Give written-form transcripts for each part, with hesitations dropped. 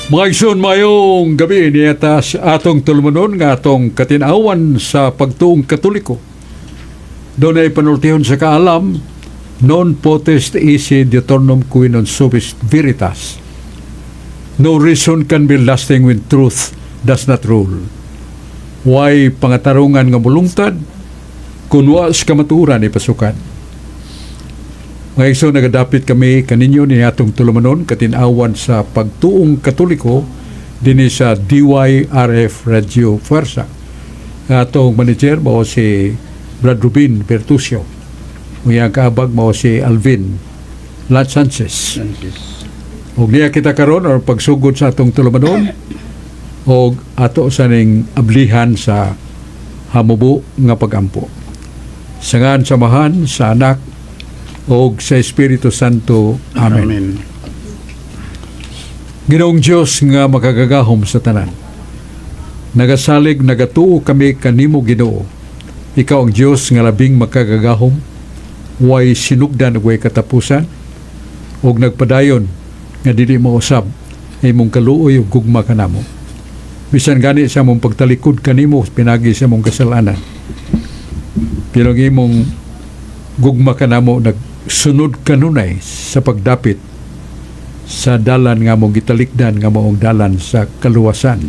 Mga igsoon, mayong gabi niya sa atong tulumanon nga atong katinawan sa pagtuong Katoliko. Dunay panultihon sa kaalam, non potest esse diuturnum qui non subest veritas. No reason can be lasting when truth does not rule. Way pangatarungan nga mulungtad kung wa sa kamatuoran ipasukad. Mga igsoon, nagadapit kami kaninyo ni atong tulumanon katinawan sa pagtuong Katoliko dinhi sa DYRF Radio Fuerza. Ang atong manager mao si Brad Rubin Bertusio. Ang iyang kaabag mao si Alvin Lat Sanchez. Sanchez. Og niya kita karon or pagsugod sa atong tulumanon og ato sa ning ablihan sa hamubo nga pagampo. Sa ngan sa Amahan, sa Anak og sa Espiritu Santo. Amen. Amen. Ginoong Dios nga makagagahom sa tanan. Nagasalig, nagatuo kami kanimo, Ginoo. Ikaw ang Dios nga labing makagagahom, way sinugdan ug way katapusan, ug nagpadayon nga dili mausab ang imong kaluoy ug gugma kanamo. Bisan gani sa among pagtalikod kanimo pinagi sa among kasalanan. Pero ang imong gugma kanamo nagsunod kanunay sa pagdapit sa dalan nga among gitalikdan nga maong dalan sa kaluwasan.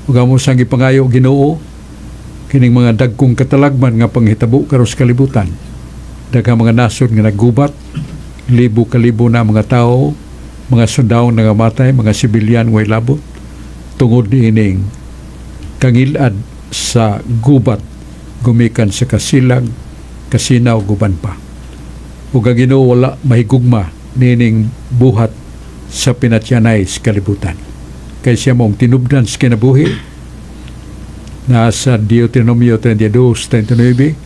Ug amo sang gipangayo, Ginoo, kining mga dagkong katalagman nga panghitabo karon sa kalibutan. Daghang mga nasod nga naggubat, libo kalibo na mga tao, mga sundawong nangamatay, mga sibilyan way labot tungod niining kangilad sa gubat gumikan sa kasilag, kasina ug uban pa. Ug ang Ginoo wala mahigugma niining buhat sa pinatyanay sa kalibutan. Kay siya maong tinubdan sa kinabuhi na sa Deuteronomio 32:39,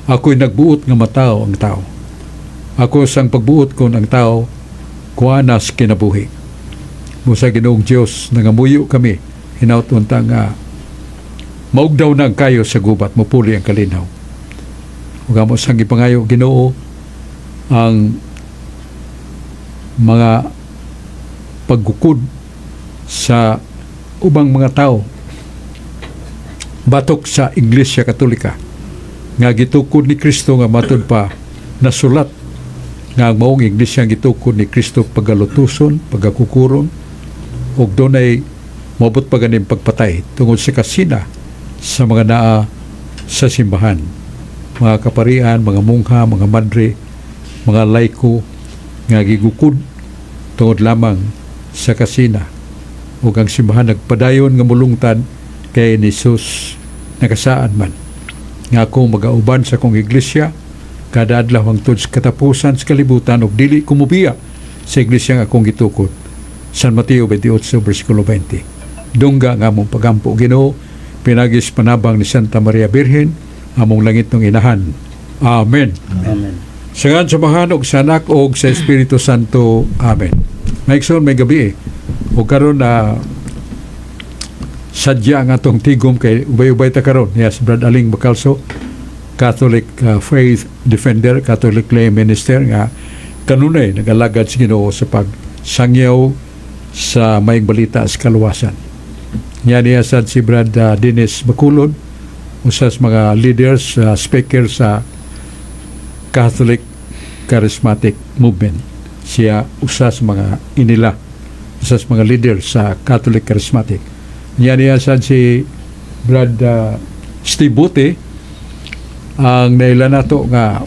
"Ako'y nagbuot nga matawo ang tao. Ako sang pagbuot kon ang tao, kuha na sa kinabuhi." Busa, Ginoong Diyos, nangamuyo kami, hinaut unta nga maugdaw na ang kayo sa gubat, mupuli ang kalinaw. Ug amo sang gipangayo, Ginoo, ang mga paggukod sa ubang mga tao batok sa Iglesia Katolika nga gitukod ni Kristo, nga matud pa nasulat nga ang maong iglesia ang gitukod ni Kristo pagalutuson, pagakukuron ug dunay moabot pa ganing pagpatay tungod sa kasina sa mga naa sa simbahan, mga kaparian, mga mungha, mga madre, mga laiko nga gigukod tungod lamang sa kasina, ug ang simbahan nagpadayon nga mulungtad kay ni Jesus nakasaad man nga ako magauban sa akong iglesia kada adlaw hangtod sa katapusan sa kalibutan ug dili ko mobiya sa iglesia nga akong gitukod. San Mateo 28 versikulo 20. Dungga nga among pagampo, Ginoo, pinagi sa panabang ni Santa Maria Birhen, among langitnong inahan. Amen. Amen. Sa ngan sa Amahan ug sa Anak ug sa Espiritu Santo. Amen. Mga igsoon, maayong gabi. Ug karon na sadya ang atong tigom kay ubay-ubay ta karon. Yes, Brad Aling Bacalso, Catholic faith defender, Catholic lay minister nga kanunay nagalagad sa Ginoo sa pagsangyaw sa maayong balita sa kaluwasan. Niya niya sad si Brad Dennis Makulod, usa sa mga leaders, speaker sa Catholic Charismatic Movement. Siya usa sa mga inila, usa sa mga leader sa Catholic Charismatic. Niya niya sad si Brad Steve Buti, ang naila nato nga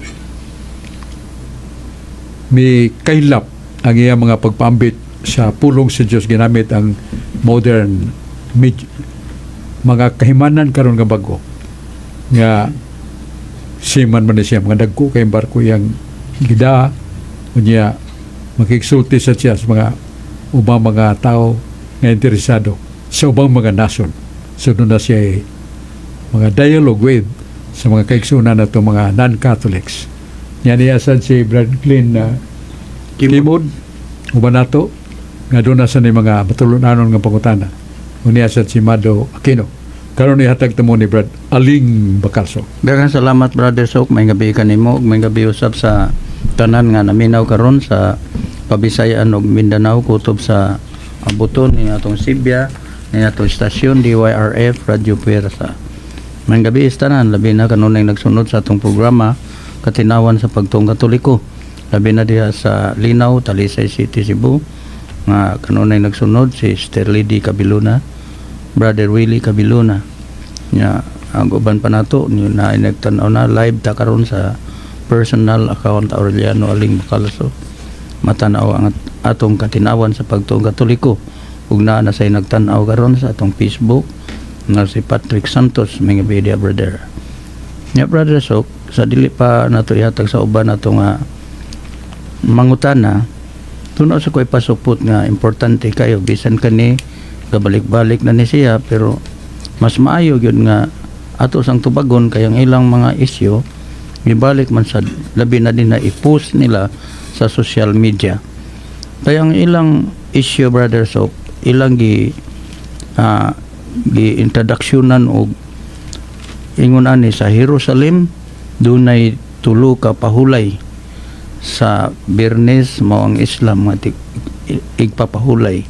mi kaylap ang iyang mga pagpaambit sa pulong sa Diyos ginamit ang modern mga kahimanan karon nga bago nga seaman man ni siya, mga dagko kay barko iyang gida. Unya makigsulti sa siya sa mga ubang mga tao nga interesado sa ubang mga nasod, so duna siya eh, mga dialogue with sa mga kaigsunan nato mga non-Catholics. Yan niya sad si Brad Glenn na Kimod, uban nato nga duna sa ni mga matulunanon nga pangutana. Unya sad si Mado Aquino. Karon ihatag tamo ni Brad Aling Bacalso. Daghang salamat, Brother Sok, maayong gabi kanimo ug maayong gabi usab sa tanan nga naminaw karon sa Kabisayaan ug Mindanao kutob sa buton ni atong Sibya, ni atong istasyon DYRF Radyo Puwersa. Maayong gabi sa tanan, labi na kanunay nagsunod sa atong programa Katinawan sa Pagtuong Katoliko. Labi na diha sa Linaw, Talisay City, Cebu, nga kanunay nagsunod si Sister Lady Cabiluna, Brother Willie Cabiluna. Nya ang uban pa nato ni na nagtan-aw na live ta karon sa personal account Aureliano Aling Bacalso. Matanaw ang atong Katinawan sa Pagtuong Katoliko ug naa na say nagtan-aw karon sa atong Facebook nga si Patrick Santos. Mga media brother nya, Brother Sok, sa dili pa nato ihatag sa uban nato nga mangutana, tuno sa ko'y pasupot nga importante kayo, bisan kani gabalik-balik na ni siya, pero mas maayo gyud nga ato sang tubagon kay ang ilang mga isyu gibalik man sa, labi na din na i-post nila sa social media. Kaya ang ilang issue, Brother Sok, ilang gi introductionan og ingon ani, sa Jerusalem dunay tulo ka pahulay. Sa Biyernes mao ang Islam nga igpapahulay,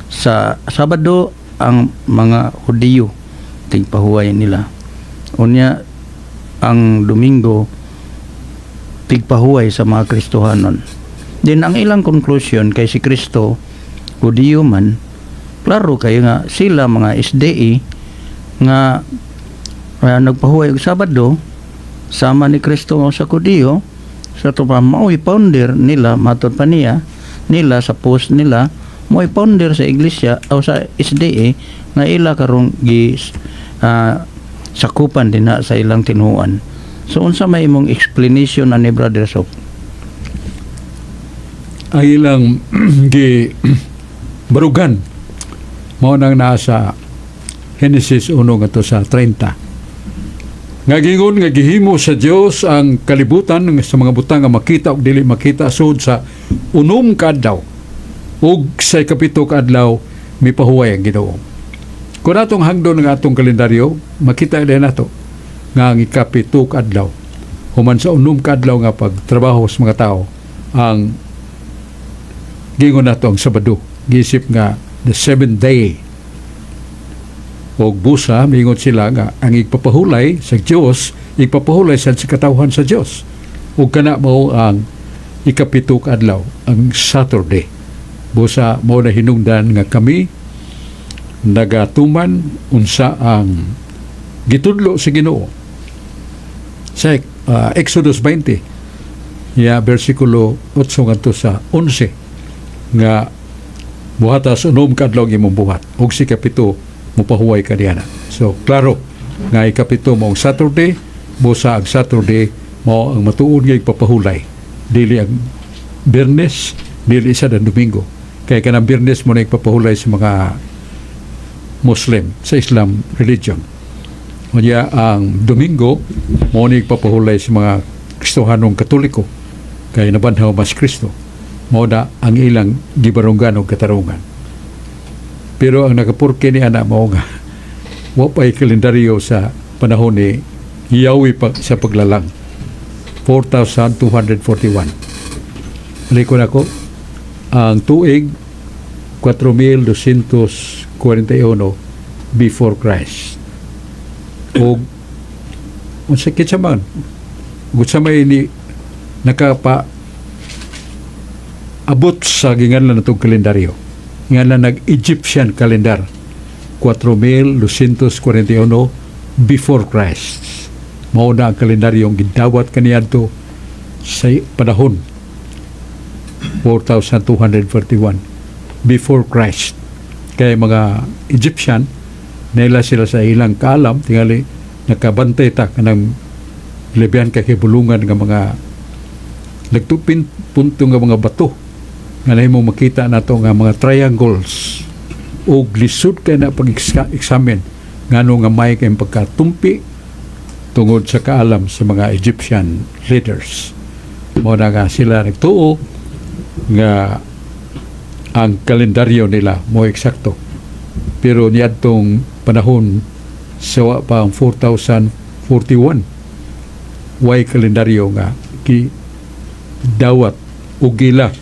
sa Sabado ang mga Hudiyo tigpahuway nila, unya ang Domingo tigpahuway sa mga Kristohanon. Din ang ilang conclusion, kay si Kristo Hudiyo man, klaro kayo nga sila mga SDA nga nagpahuway og Sabado sama ni Kristo sa Hudiyo sa to pa, mao'y founder nila. Matod pa niya nila sa post nila, mao'y founder sa iglesia o sa SDA nga ila karong gi sakupan din na sa ilang tinuan. So unsa may imong explanation ani, Brother Sok? Ang ilang gi barugan mao nang naa sa Genesis 1 ngadto sa 30 nga gingon nga gihimo sa Dios ang kalibutan sa mga butang nga makita ug dili makita sud sa 6 ka adlaw, ug sa 7 ka adlaw mipahuway ang Ginoo. Kung atong hangdon nga atong kalendaryo, makita din nato nga ang 7 ka adlaw human sa 6 ka adlaw nga pagtrabaho sa mga tao ang gingon nato ang Sabado, gisip nga the seventh day. Og busa mingon sila nga ang igpapahulay sa Dios, igpapahulay sa katawhan sa Dios, ug kana mao ang 7 ka adlaw, ang Saturday. Busa mao na hinungdan nga kami nagatuman unsa ang gitudlo sa Ginoo sa Exodus 20 ya bersikulo 8 ngadto sa 11 nga buhata sa 6 ka adlaw ang imong buhat ug sa 7 mopahuway ka diana. So klaro nga 7 mao ang Saturday. Busa ang Saturday mao ang matuod nga igpapahulay, dili ang Biyernes, dili sa ang Domingo, kay kanang Biyernes mo na igpapahulay sa mga Muslim, sa Islam religion. Unya ang Domingo mo ni igpapahulay sa mga Kristohanong Katoliko kay nabanhaw mas Kristo. Mao na ang ilang gibarunggan og katarungan. Pero ang nakapurke ni ana mao nga wa pa'y kalendaryo sa panahon ni Yahweh pa sa paglalang, 4,241. Balik ko ang tuig, 4,241 before Christ. Og unsa kitsa man ug sa may ni nakapa abot sa ginganlan natong kalendaryo, nganlan nag Egyptian calendar, 4,241 before Christ. Mao na ang kalendaryong gidawat kaniadto sa panahon 4,241 before Christ, kay mga Egyptian naila sila sa ilang kaalam. Tingali nakabantay ta kanang lebihan ka kibulungan nga mga nagtupin punto nga mga bato nga nahimo makita nato nga mga triangles, ug lisod kay na pag-examine ngano nga may kay pagkatumpi tungod sa kaalam sa mga Egyptian leaders. Mao na nga sila nagtuo nga ang kalendaryo nila mo eksakto, pero niadtong panahon sa wa pa ang 4041, way kalendaryo nga ki dawat o gila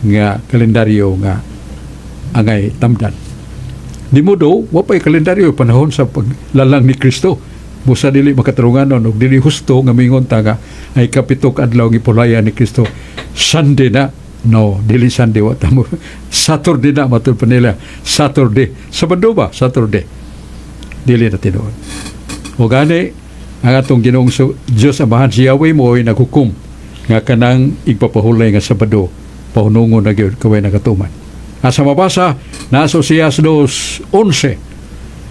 nga kalendaryo nga Angay tamdan. Di mo do, wa pa'y kalendaryo panahon sa paglalang ni Kristo. Busa dili makatarunganon og dili husto nga mingon ta nga ay kapito ka adlaw gipulayan ni Kristo. Sunday na. No, dili Sunday, wa tamo. Saturday na matud pa nila. Saturday. Sabado ba? Saturday. Dili na tinuod. O gani, ang atong Ginoong Diyos Amahan, si Yahweh, mo ay naghukom nga kanang igpapahulay nga Sabado pahunungon na gyud kay way nakatuman. Asa mabasa nasa Osias 2:11.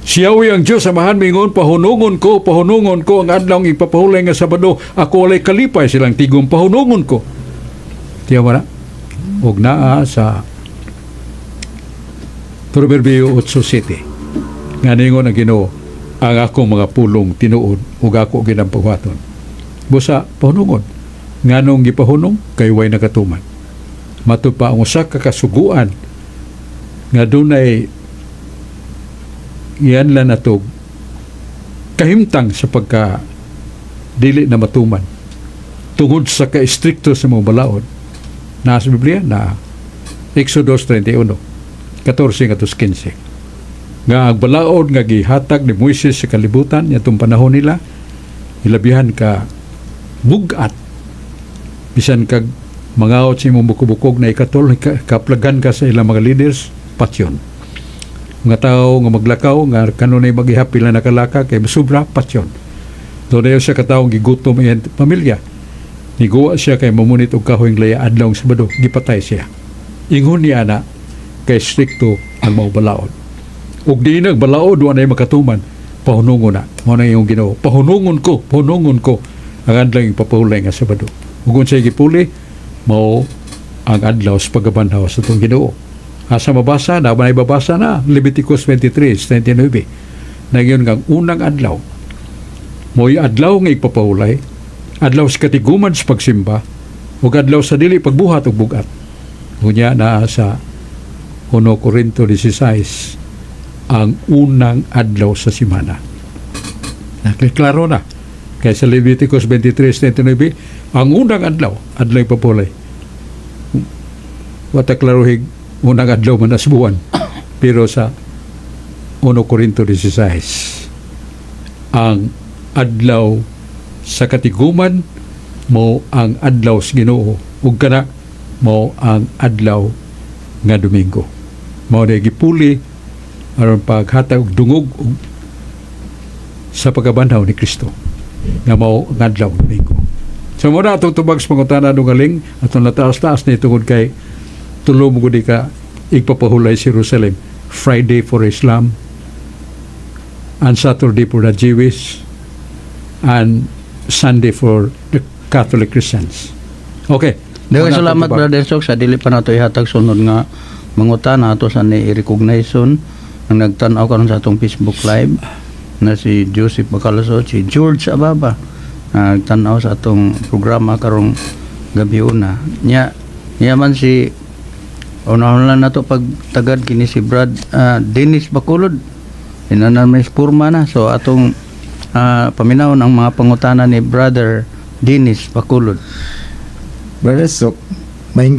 Si Yahweh ang Diyos Amahan mingon, "Pahunungon ko, pahunungon ko ang adlaw igpapahulay nga Sabado. Ako walay kalipay silang tigom, pahunungon ko." Tiya wala. Og naa sa Proverbio 8:7 nga ningon ang Ginoo, "Ang akong mga pulong tinuod ug ako ginampahuwaton." Busa pahunungon. Nganong gipahunong? Kay way nakatuman. Matud pa ang usa ka kasuguan nga dunay iyan lang natog kahimtang sa pagka dili na matuman tungod sa ka-estrikto sa mga balaod na sa Biblia na Exodus 31, 14 ngadto 15, nga ang balaod nga gihatag ni Moises sa kalibutan niadtong panahon nila, ilabihan ka bugat, bisan kag mangaot sa imong bukubukog na ikatol, kaplagan ka sa ilang mga leaders, patyon. Mga tao nga maglakaw nga kanunay maghihap pila nakalaka kay sobra, patyon. Doon siya katawong gigutom iyang pamilya, niguwa siya kay mamunit og kahoy laya adlaw Sabado, gipatay siya. Ingon niya na kay strikto ang mga balaod. Ug di nagbalaod, wa nay makatuman, pahunungon na. Mao na iyong Ginoo, "Pahunungon ko, pahunungon ko ang adlaw ipapahulay nga Sabado." Ug unsay gipuli? Mao ang adlaw sa pagkabanhaw sa atong Ginoo. Asa mabasa na ba? Babasa na Leviticus 23:29 na yun nga ang unang adlaw mo'y adlaw nga ipapahulay, adlaw sa katiguman sa pagsimba ug adlaw sa dili pagbuhat og bugat. Unya naa sa 1 Corinto 16 ang unang adlaw sa simana. Nakiklaro na. Kaya sa Leviticus 23:29, ang unang adlaw, adlaw ipapulay. Wata klarohig unang adlaw man sa buwan. Pero sa 1 Corinto 16, ang adlaw sa katiguman mo ang adlaw sa Ginoo ug kana mo ang adlaw nga Domingo. Mao na gipuli aron paghatag og dungog og sa pagkabanhaw ni Kristo nga mao ang adlaw Domingo. So mo na atong tubag sa pangutana nungaling atong nataas-taas ni tungod kay tulo mo gud ka igpapahulay si Jerusalem. Friday for Islam and Saturday for the Jewish and Sunday for the Catholic Christians. Okay. Daghang Muna salamat, atong tubag. Brother Sok, sa dili pa nato ihatag sunod nga mangutana, ato sa ni i-recognition ang nagtan-aw karon sa atong Facebook Live na si Joseph Bacalaso, si George Ababa na nagtan-aw sa atong programa karong gabi una. Nya niya man si unahon lang nato pagtagad kini si Brad Dennis Bacolod. Inanan may spurma na, so atong paminawon ang mga pangutana ni Brother Dennis Bacolod. Brother Sok, maayong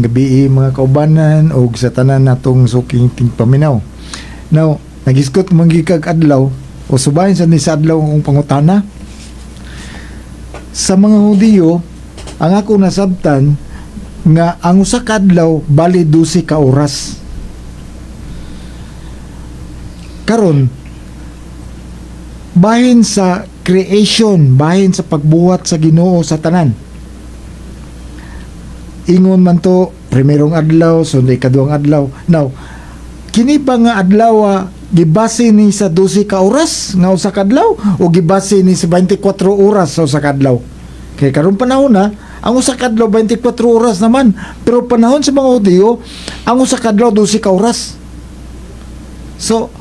gabi mga kaubanan og sa tanan natong suking tingpaminaw. Now, nagisgot man gikag adlaw o subahin sa ni sa adlaw ang pangutana. Sa mga Hudiyo, ang ako nasabtan nga ang usa ka adlaw bali 12 ka oras. Karon, bahin sa creation, bahin sa pagbuhat sa Ginoo sa tanan, ingon man to primerong adlaw, sunod ikaduhang adlaw. Now, kini ba nga adlaw gibase ni sa 12 ka oras nga usa ka adlaw o gibase ni sa 24 oras sa usa ka adlaw? Kay karon panahon na ang usa ka adlaw 24 oras naman, pero panahon sa mga Hudiyo ang usa ka adlaw 12 ka oras. So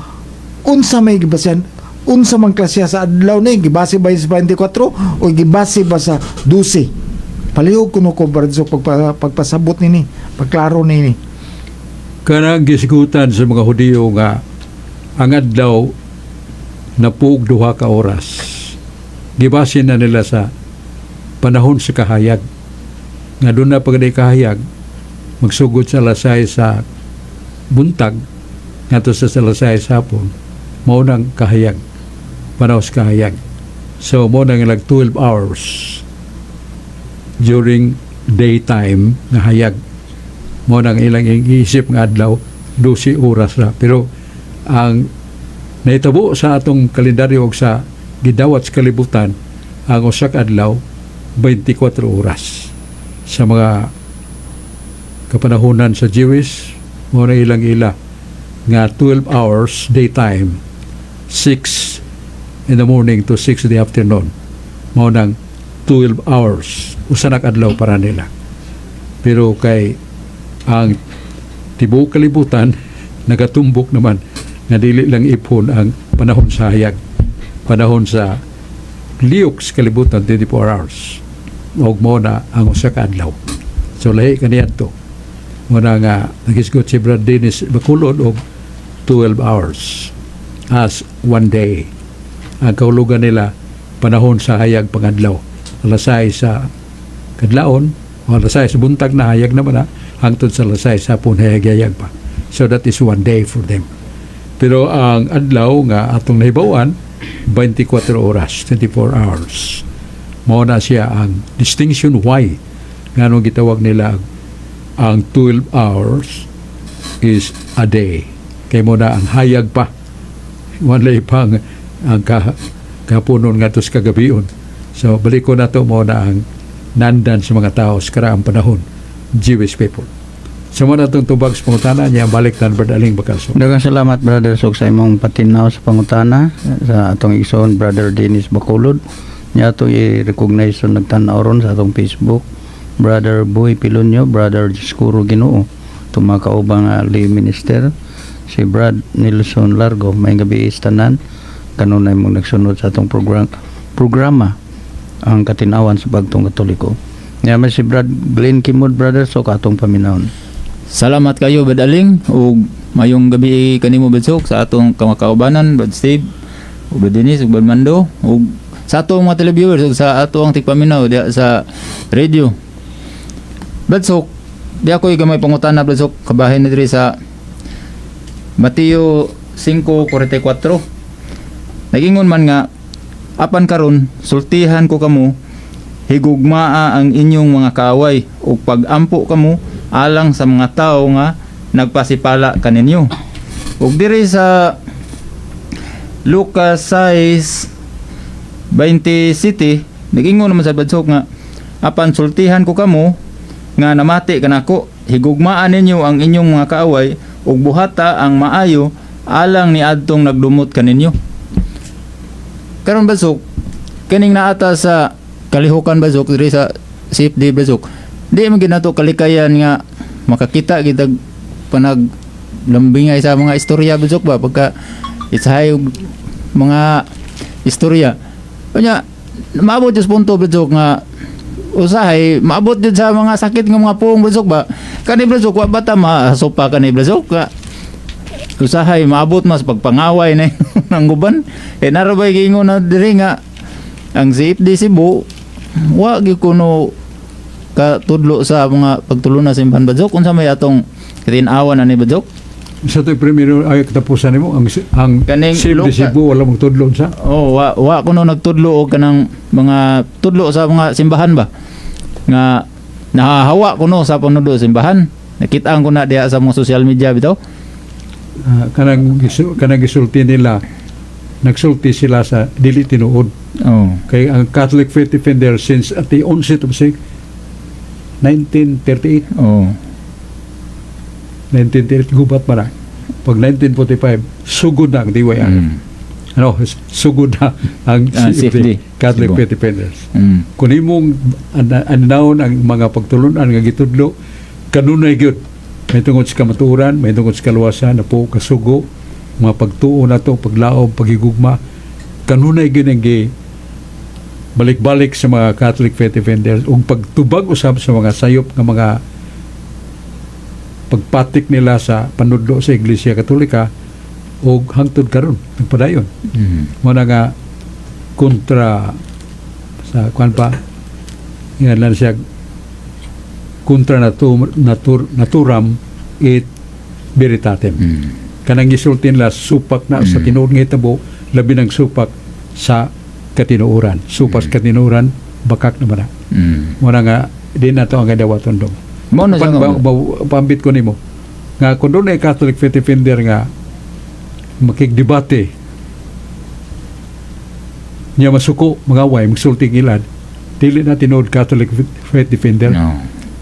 unsa may gibasehan? Unsa man klase sa adlaw ni? Gibase ba sa 24 o gibase ba sa 12? Palihog kuno ko, Brad, so pagpasabot nini, pagklaro nini. Kanang gisigutan sa mga Hudiyo nga ang adlaw napuog 2 ka oras. Gibase na nila sa panahon sa kahayag. Nga doon na pagday kahayag, magsugod sa alas 6 sa buntag ngadto sa alas 6 sa hapon, mao nang kahayag, panahon sa kahayag. So mao nang ilang 12 hours during daytime nga hayag. Mao nang ilang iisip nga adlaw 12 oras ra. Pero ang nahitabo sa atong kalendaryo ug sa gidawat sa kalibutan, ang usa ka adlaw 24 oras. Sa mga kapanahonan sa Jewish, mao na ilang ila nga 12 hours daytime, 6 in the morning to 6 in the afternoon, mao nang 12 hours, usa na ka adlaw para nila. Pero kay ang tibuok kalibutan nagatumbok naman nga dili lang ipon ang panahon sa hayag, panahon sa liyok sa kalibutan 24 hours ug mao na ang usa ka adlaw. So lahi kaniadto. Mao na nga naghisgot si Brad Dennis Bacolod og 12 hours as one day. Ang kahulugan nila, panahon sa hayag pangadlaw, alas 6 sa kadlaon o alas 6 sa buntag na hayag naman na, hangtod sa alas 6 sa hapon hayag-hayag pa. So that is one day for them. Pero ang adlaw nga atong nahibaw-an, 24 oras, 24 hours. Mao na siya ang distinction why nganong gitawag nila ang 12 hours is a day, kay mao na ang hayag pa, walay pa ang kapunon ngadto sa kagabion. So balik ko na to, mao na ang nandan sa mga tao sa karaang panahon, Jewish people. So mao na itong tubag sa pangutana niya. Balik tan Brad Aling Bakalso. Daghang salamat, Brother Sok, sa imong patinaw sa pangutana sa atong igsoon Brother Dennis Bacolod. Nya atong i-recognize sa nagtan-aw ron sa atong Facebook. Brother Boy Pilonyo, Brother Diskuro Ginoo, itong mga kaubang lay minister, si Brad Nelson Largo, maayong gabii sa tanan, kanunay mong nagsunod sa atong programa ang Katinawan sa Pagtuong Katoliko. Nya man si Brad Glenn Kimod, Brother Sok, atong paminawon. Salamat kayo, Brad Aling, ug mayong gabi kanimo, Brad Sok, sa atong kaubanan, Brad Steve ug Brad Dennis ug Brad Mando, ug sa atong mga televiewers ug sa ato ang tigpaminaw diha sa radio. Brad Sok, di ako gamay pangutana, Brad Sok, kabahin na diri sa Mateo 5:44. Nagingon man nga, "Apan karon sultihan ko kamo, higugmaa ang inyong mga kaaway ug pag-ampo kamo alang sa mga tawo nga nagpasipala kaninyo." Ug diri sa Lucas 6:27, nagingon naman sa badsok nga, "Apan sultihan ko kamo nga namati kanako, higugmaan ninyo ang inyong mga kaaway ug buhata ang maayo alang ni adtong nagdumot kaninyo." Karon, basok, kining naata sa kalihukan, basok, diri sa CFD, basok. Di man gid nato kalikayan nga makakita kitag panag lambingay sa mga istorya, basok ba, pagka isahay og mga istorya. Unya maabot jud sa punto, basok, nga usahay maabot jud sa mga sakit nga mga puong, basok ba. Kani, basok, wa ba ta masopa kani, basok, ka usahay maabot mas pagpangaway na ng guban eh? Naro ba giingon na diri nga ang CFD Cebu wa gyud kuno katudlo sa mga pagtulunan sa simbahan, badjok? Unsa may atong tin-awan ani, badjok? Sa ito primero ay katapusan nimo ang Kaning Save the Cebu wala mong tudlo sa Oh, wa kuno nagtudlo og kanang mga tudlo sa mga simbahan ba nga nahahawa kuno sa panudlo sa simbahan. Nakita ko na diha sa mga social media bitaw. Ah, kanang gisulti nila, nagsulti sila sa dili tinuod kay ang Catholic Faith Defender since at the onset of say 1938, 1938 gubat pa na. Pag 1945 sugod na ang DYR, ano, sugod na ang CFD, CFD. Catholic Cebu. Faith Defenders. Kung imong anawon ang mga pagtulunan nga gitudlo kanunay gyud may tungod sa kamatuoran, may tungod sa kaluwasan na po kasugo, mga pagtuo nato, paglaom, paghigugma, kanunay gyud ang gi balik-balik sa mga Catholic Faith Defenders ug pagtubag usab sa mga sayop nga mga pagpatik nila sa panudlo sa Iglesia Katolika ug hangtod karon nagpadayon. Mo na nga kontra sa kwan pa nga lang siya, contra naturam et veritatem. Kanang gisulti nila, supak na sa tinuod nga hitabo, labi ng supak sa katinuoran. Supak sa katinuoran, bakak naman na. Muna nga di na to ang gadawaton dong. Mao na siya nga- Pambit ko nimo nga kung doon ay Catholic faith defender nga makigdebate niya, masuko, mangaway, magsulti ilad, dili na tinuod Catholic faith defender. No.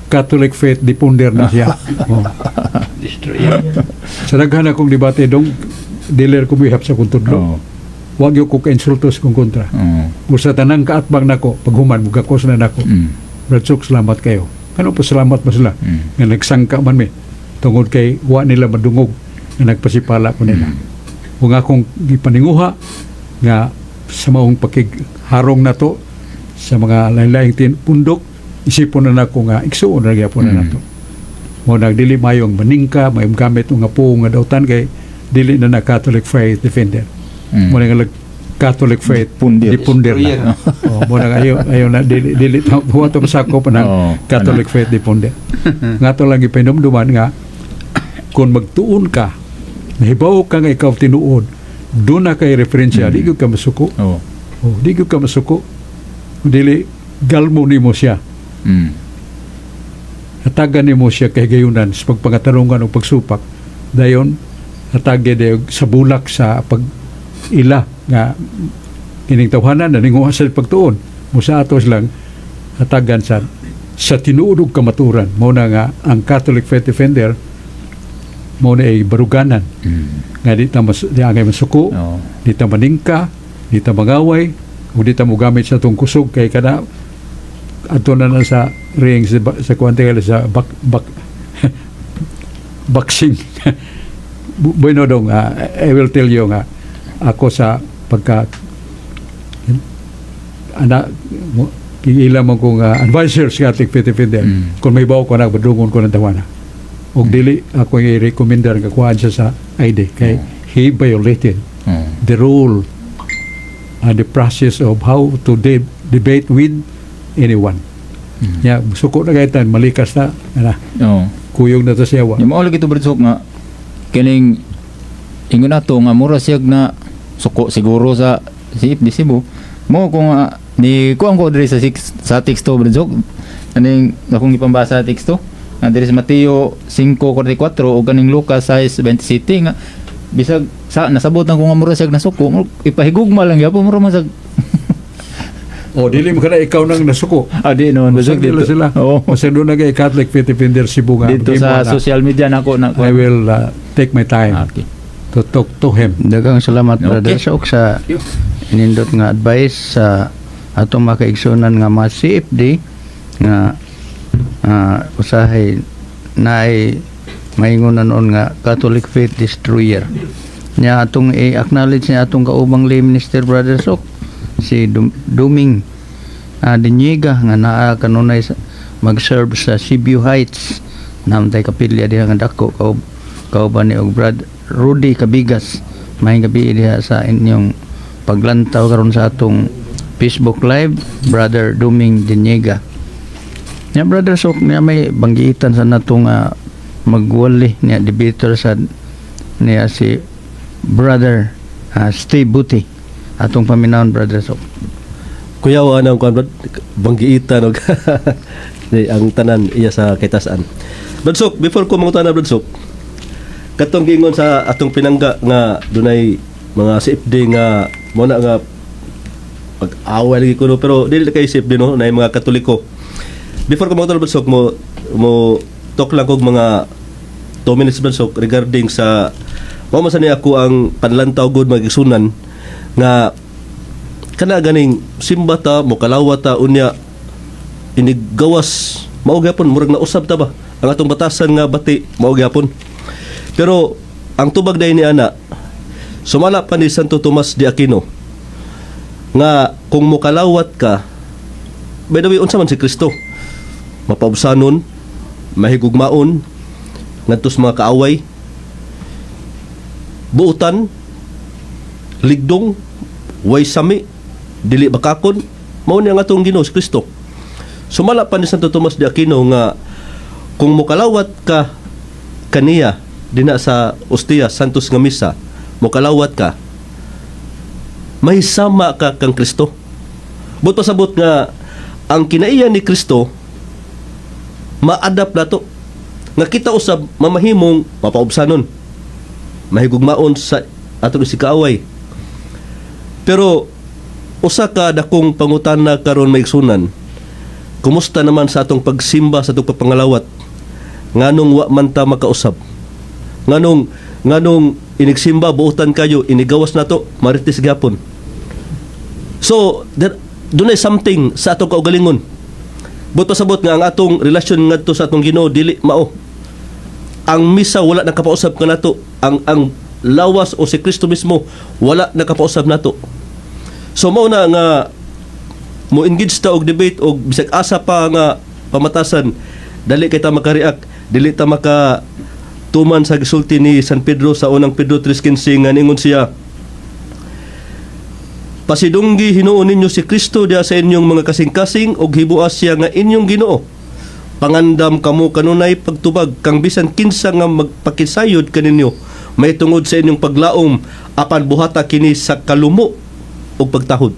Catholic faith defender na siya, oh. Destroyer. Sa daghan akong debate dong, dili ko mihap sa kong tudlo. Wag gyud ko ka-insultos kung kontra. Usa tanang kaatbang nako paghuman, mugakos na nako. Brad Sok, salamat kayo. Ano pa, salamat ba sila? Nga nagsangka man mi. Tungod kay wa nila madungog nga nagpasipala ko nila. Kung akong gipaninguha nga sa maong pakigharong nato sa mga lain-laing pundok, isipon na nako nga igsuon na gyapon na nato. Mo nagdili mayong maningka, mayong gamit nga puong nga dautan kay dili na na Catholic faith defender. Mo na nga Catholic faith Dipunder. dipunder na. Oh, mo na nga ayo ayo na, dili dili wa to masakop ng Catholic faith dipunder. Nga to lang ipinumduman nga kung magtuon ka, nahibaw ka nga ikaw tinuod, doon na kay referensya, di gyud ka masuko. Oh, di gyud ka masuko. Dili galmo nimo siya. Hatagan nimo siya kay gayunan sa pagpangatarungan o pagsupak. Dayon hatagi dayon sa bulak sa pag ila nga kining tawhanan na ninguha sa pagtuon musa atos lang hatagan sa tinuod ug kamaturan. Mao na nga ang Catholic faith defender mao na ay baruganan nga di ta mas di angay masuko, di ta maningka, di ta mangaway ug di ta mogamit sa atong kusog kay kana adto na na sa ring sa kuan sa bak bak boxing. Bueno dong, I will tell you nga ako sa pagka ana mo, ila mo kong advisor sa Catholic Faith Defender, kung may bawo ko na badungon ko ng tawana ug dili ako i-recommendar nga kuhaan siya sa ID kay he violated the rule and the process of how to debate with anyone. Ya, suko na kaytan, malikas na, ana, kuyog na to siya wa. Yung mao lagi to, Brad Sok, nga kining ingon nato nga mura siya na suko siguro sa CFD Cebu. Mo kung ni kuan ko diri sa six, sa teksto, Brad Sok, aning akong gipambasa sa teksto nga diri sa Mateo 5:44 ug kaning Lucas 6:27 nga bisag sa nasabot na ko nga mura siya nasuko, ipahigugma lang gyapon mura man sa O dili mo kana ikaw nang nasuko. Ah, di noon Masag Brad Sok, nila dito. sila. Oo. Masag doon na kay Catholic Faith Defender Cebu nga. Dito Bigay mo sa na. social media nako na I will take my time Okay. to talk to him. Daghang salamat, Brother Sok, sa inindot nga advice sa atong makaigsunan nga mga CFD nga usahay naay maingon na noon nga Catholic Faith Destroyer. Nya atong i-acknowledge niya atong kaubang lay minister, Brother Sok, si Duming Diniega nga naa kanunay sa, mag-serve sa Cebu Heights. Namtay kapilya diha nga dako kauban ni og Brad Rudy Cabigas. Maayong gabi diha sa inyong paglantaw karon sa atong Facebook Live, Brother Duming Diniega. Nya Brother Sok, niya may banggitan sa natong magwali niya debater sa niya si Brother Steve Buti. Atong paminawon, Brother Sok. Kuya, wa nang kuan, brad, banggiitan og di, ang tanan iya sa kitasan. Brad Sok, before ko mangutana, Brad Sok, katong giingon sa atong pinangga nga dunay mga CFD nga mo na nga pag-away lagi kuno, pero dili kay CFD no, na mga Katoliko. Before ko mangutana, Brad Sok, mo mo talk lang kog mga 2 minutes, Brad Sok, regarding sa mao man sa ni ako ang panlantaw gud magisunan nga kana ganing simba ta, mo kalawa ta, unya inigawas mao gyapon murag nausab ta ba ang atong batasan nga bati, mao gyapon. Pero ang tubag dahil ni ana, sumala pa ni Santo Tomas de Aquino nga kung mokalawat ka, by the way, unsa man si Kristo? Mapaubsanon, mahigugmaon ngadto sa mga kaaway, buutan, ligdong, way sami, dili bakakon. Mao ni ang atong Ginoo si Kristo. Sumala pa ni Santo Tomas de Aquino nga kung mokalawat ka kaniya. dina sa Ostia Santos nga misa, mokalawat ka, may sama ka kang Kristo. But pasabot nga ang kinaiya ni Kristo ma-adapt nato nga kita usab mamahimong mapaubsanon, mahigugmaon sa atong isikaaway. Pero usa ka dakong pangutana karon, maigsunan, kumusta naman sa atong pagsimba, sa atong pagpangalawat? Nganong wa man ta makausab? Nganong inigsimba buotan kayo, inigawas nato marites gyapon? So there dunay something sa atong kaugalingon. But pasabot nga ang atong relasyon ngadto sa atong Ginoo dili mao. Ang misa wala nakapausab kanato, ang lawas o si Kristo mismo wala nakapausab nato. So mao na nga mo engage ta og debate og bisag asa pa nga pamatasan, dali kay ta makareact, dili ta maka tuman sa gisulti ni San Pedro sa Unang Pedro 3:15 nga ningon siya, "Pasidunggi hinuon ninyo si Kristo diha sa inyong mga kasing-kasing ug hibuas siya nga inyong Ginoo. Pangandam kamo kanunay pagtubag kang bisan kinsa nga magpakisayod kaninyo may tungod sa inyong paglaom, apan buhata kini sa kalumo ug pagtahod."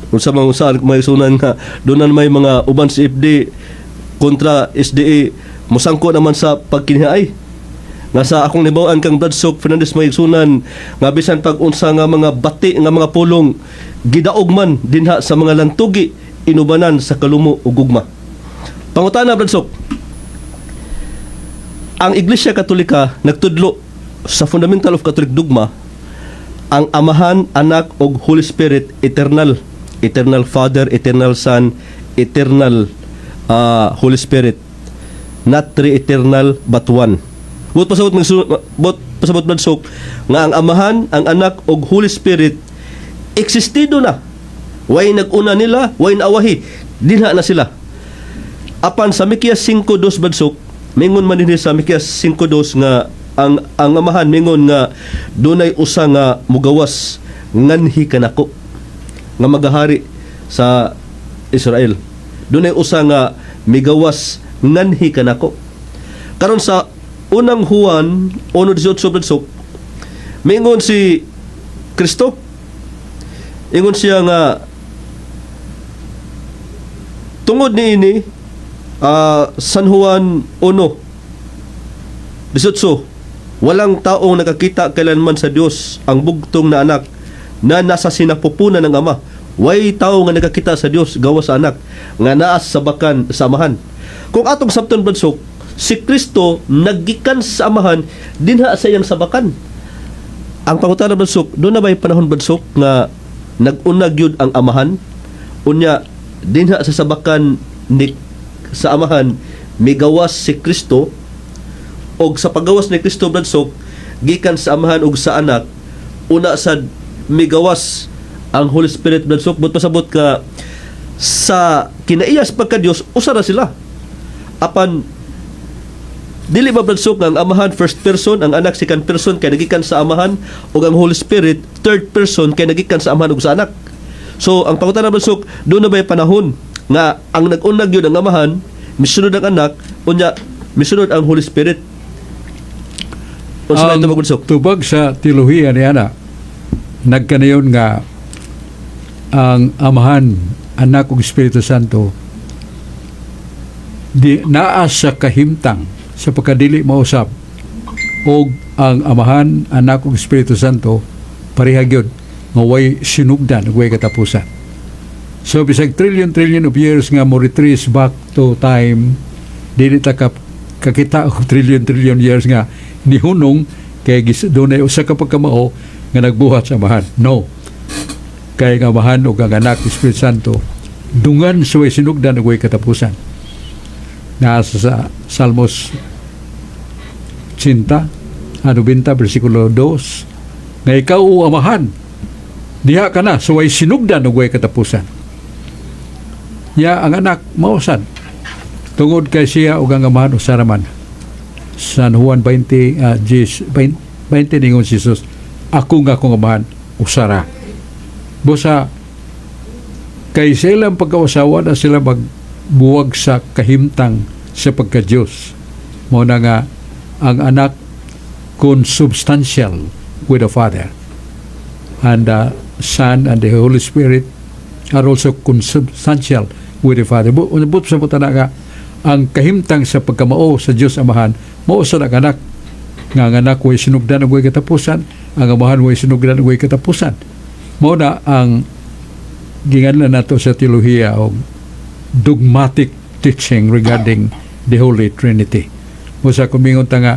Unsa man saan may sunan nga doon may mga uban sa FD kontra SDA, musangko naman sa pagkinihaay nga sa akong nibaw-an kang Brad Sok Fernandez, maigsunan, nga bisan pag unsa nga mga bati nga mga pulong gidaog man dinha sa mga lantugi, inubanan sa kalumo ug gugma. Pangutana, Brad Sok, ang Iglesia Katolika nagtudlo sa Fundamental of Catholic Dogma, ang Amahan, Anak ug Holy Spirit eternal, eternal Father, eternal Son, eternal Holy Spirit, not three eternal but one. Buot pasabot, Brad Sok, nga ang Amahan, ang Anak ug Holy Spirit existido na. Way nag-una nila, way naawahi. Dinha na sila. Apan sa Mikias 5:2, Brad Sok, mingon man dinhi sa Mikias 5:2 nga ang Amahan mingon nga dunay usa nga mugawas nganhi kanako nga magahari sa Israel. Dunay usa nga migawas nganhi kanako. Karon sa Unang Juan 1:18, Brad Sok, mingon si Kristo, ingon siya nga tungod niini, San Juan 1:18, "Walang taong nakakita kailanman sa Dios, ang bugtong na anak na nasa sinapupunan ng Ama." Way tao nga nakakita sa Dios gawas sa anak nga naa sa bakan sa Amahan. Kung atong sabton, Brad Sok, si Kristo naggikan sa Amahan dinha sa iyang sabakan. Ang pangutana, Brad Sok, doon na ba'y panahon, Brad Sok, nga nag-una gyud ang Amahan, unya dinha sa sabakan ni sa Amahan migawas si Kristo, og sa paggawas ni Kristo, Brad Sok, gikan sa Amahan ug sa Anak, una sa migawas ang Holy Spirit, Brad Sok? But pasabot ka sa kinaiyas pagka Dios usa ra sila. Apan dili ba, Brad Sok, nga ang Amahan first person, ang Anak second person kay nagikan sa Amahan, ug ang Holy Spirit third person kay nagikan sa Amahan ug sa Anak? So ang pangutana, Brad Sok, doon na ba panahon nga ang nag-unag yun ang Amahan, misunod ang Anak, unya misunod ang Holy Spirit? Unsa Ang ito, Brad Sok? tubag sa teolohiya ni ana, nagkanayon nga ang Amahan, Anak ug Espiritu Santo di naa sa kahimtang sa pagkadili mausab, og ang Amahan, Anak ug Espiritu Santo pareha gyud nga way sinugdan ug way katapusan. So bisag trillion trillion of years nga mo retrace back to time, dili ta kakita og trillion trillion years nga nihunong kay dunay usa ka pagkamao nga nagbuhat sa Amahan. No. Kay ang Amahan ug ang Anak, Espiritu Santo, dungan sa way sinugdan ug way katapusan. Nasa sa Salmos 80, ano 20, versikulo 2, nga ikaw, o Amahan, diha ka na sa way sinugdan ug way katapusan. Ya ang Anak mausan tungod kay siya ug ang Amahan usa ra man. San Juan 20, 20, 20, ningon si Jesus, "Ako nga akong Amahan usa ra." Busa kay silang pagkausawa na sila magbuwag sa kahimtang sa pagka-Diyos. Mao na nga Ang Anak consubstantial with the Father. And the Son and the Holy Spirit are also consubstantial with the Father. But sa na nga, ang kahimtang sa pagkamao sa Dios Amahan, mao sa ang Anak, nga ang Anak way sinugdan ug way katapusan, ang Amahan way sinugdan ug way katapusan. Mao na ang ginganlan nato sa teolohiya og dogmatic teaching regarding the Holy Trinity. Musa kung mingon ta nga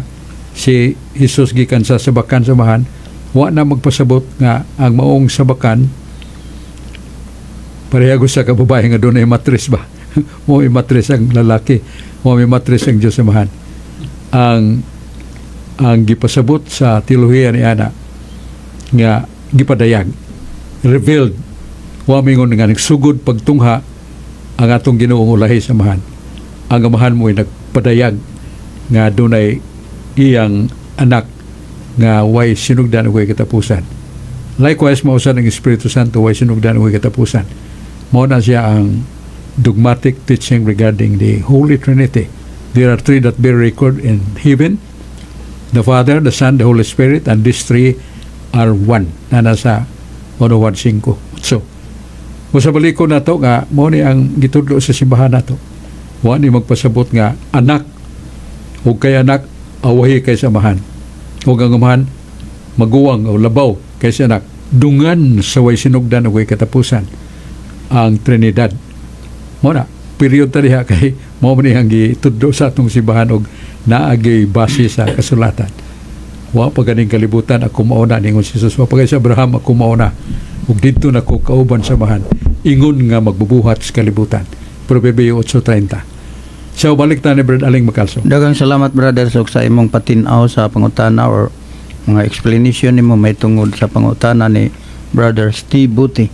si Jesus gikan sa sabakan sa Amahan, wa na magpasabot nga ang maong sabakan pareha sa kababae nga dunay matres ba. Mo may matres ang lalaki, mo may matres ang Diyos Amahan. Ang gipasabot sa teolohiya ni ana nga gipadayag, revealed, wa mingon nga nagsugod pagtungha ang atong Ginoong ulahi sa Amahan. Ang Amahan mo ay nagpadayag nga dunay iyang Anak nga way sinugdan ug way katapusan. Likewise, mao sad ang Espiritu Santo, way sinugdan ug way katapusan. Mao na siya ang dogmatic teaching regarding the Holy Trinity. There are three that bear record in heaven: the Father, the Son, the Holy Spirit, and these three are one, na nasa 1.5. So, sa baliko na to nga mo ni ang gitudlo sa simbahan nato. Wa ni magpasabot nga Anak ug kay Anak awahi kay sa Amahan, ug ang Amahan maguwang o labaw kay sa Anak, dungan sa way sinugdan ug way katapusan ang Trinidad. Mo na period ta diha kay mao man ni ang gitudlo sa atong simbahan og naagay base sa kasulatan. "Wa pa ganing kalibutan, ako mao na," ningon si Jesus. "Wa pa gani si Abraham, ako mao na. Ug didto na ko kauban sa Amahan, ingon nga magbubuhat sa kalibutan." Proverbio 8:30. So balik ta ni Brad Aling Makalso. Daghang salamat, Brother Sok, sa imong patin-aw sa pangutana or mga explanation nimo may tungod sa pangutana ni Brother Steve Buti.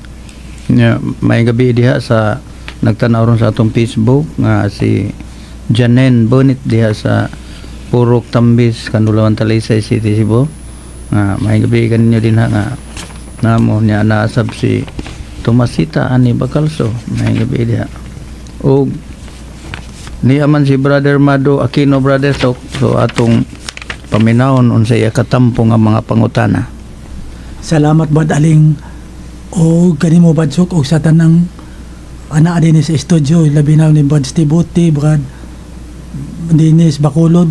Nya, may gabi diha sa nagtanaw ron sa atong Facebook nga si Janen Bonit diha sa Purok Tambis, Kanulawan, Talisay City, Cebu. Nga may gabi kaninyo dinha nga namo niya naasab si Tomasita ani Bacalso. May gabi diha. Og niya man si Brother Mado Aquino, Brother Sok, so atong paminawon unsa iya katampo nga mga pangutana. Salamat, Brad Aling, o kanimo, Brad Sok, og sa tanang ana din sa studio, labi na ni Brad Steve Buti, Brad Dennis Bacolod.